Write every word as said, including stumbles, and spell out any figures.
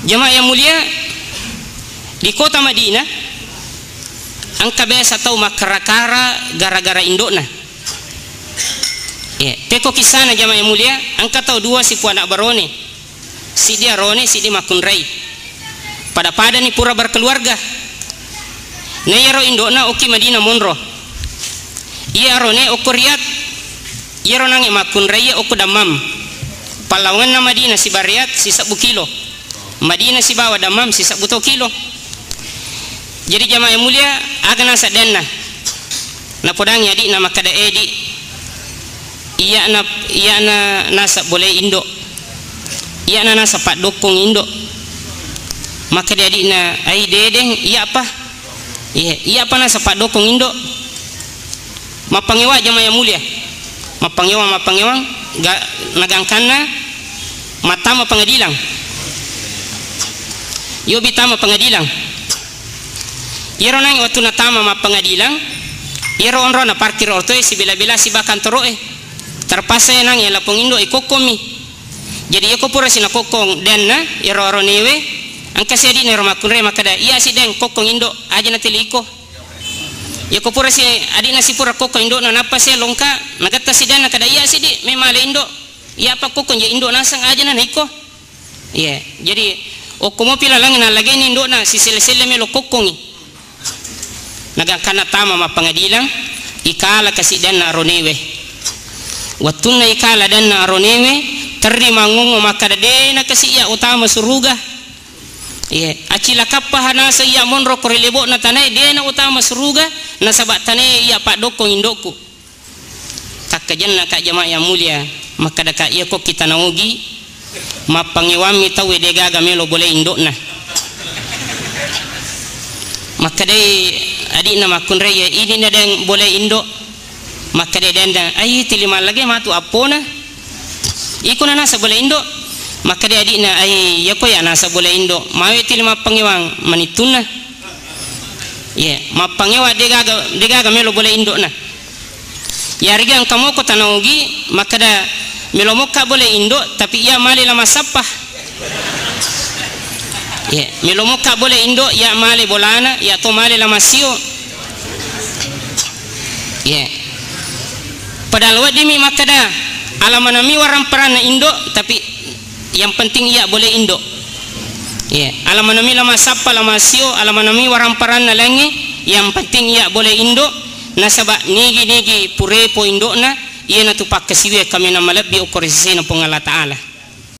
Jamaah yang mulia, di kota Madinah engka biasa tau makkara-kara gara-gara indo'na. Iya, pekko kisana jamaah yang mulia, engka tau dua sipu anak barone. Siddi arone, siddi makkunrai. Pada-padani pura berkeluarga. Na iyaro indo'na okki Madinah monro. Iya arone okko Riyadh. Iyaro nange makkunrai okko Dammam. Pallawangenna Madinah siba Riyadh sisebbu kilo. Madinah sibawa Dammam sisebbu to kilo. Jadi jamaah yang mulia, aga naseng denna? Napodangi adi'na makkada, "Eh, Di', iya'na, iya'na naseng bolei indo'. Iya'na naseng paddokkong indo'." Makkada adi'na, "Ai, dedeng, iya'pa?" Iya, iya'pa naseng paddokkong indo'? Mappangewa jamaah yang mulia. Mappangewa, mappangewa, ga-, nagangkanna mattama pengadilang. Yobi tama pengadilang. Iyaro nange wettunna tama mappengadilang, iyaro onrona parkir otoe sibela-bela siba kantoro'e. Terpaksa nange lapong indo' ikokkongmi. Jadi iyako pura sinakokkong denna iyaro aronewe, engka si adi'na iyaro makkunrai makkada, "Iya si deng, kokkong indo', aja natili iko." Iyako pura si adi'na sipura kokkong indo'na, nappa si longka, nagetta si denna kada, "Iya si Di', me male indo'. Iya'pa kokkong je indo' naseng, aja na naiko." Iya, jadi okko mopi lalang nallageni indo'na siselle-selle melo kokkongi. Nagangkanna tama mappengadilang, ikala kasi denna aronewe. Wettunna ikala denna aronewe, terri mangongo makkada, "De' na kasi iya utama suruga." Iya, acilakappaha naseng iya monro ko ri lebo'na tanae, de' na utama suruga, nasaba tanae iya paddokkong indo'ku. Takkajenna ka jamaah yang mulia, makkada ka, "Iyako kita naogi, mappangewammi tauwe de' gaga melo bolei indo'na." Makkadai adi'na makkunrai, "Ini na deng bolei indo'." Makkadai denna, "Ai, tili mallage matu appona. Iko na naseng bolei indo'." Makkadai adi'na, "Ai, iyako ya naseng bolei indo', mawe tili mappangewang manittunna." Iya, mappangewa de' gaga, de' gaga melo bolei indo'na. Yarega engka moko tanaogi makkada, "Melo mokka bolei indo', tapi iya male la massappa." Iya, "Melo mokka bolei indo', iya male bolana, iya to male la massio." Iya. Padahal weddimi makkada, "Ala manami waramparanna indo', tapi yang penting iya bolei indo'." Iya, ala manami la massappa, la massio, ala manami waramparanna laingnge, yang penting iya bolei indo', nasaba nigi-nigi purepo indo'na, iyanatu pakkasiwiang kaminang malebbi okko ri sesena Puang Allah Ta'ala.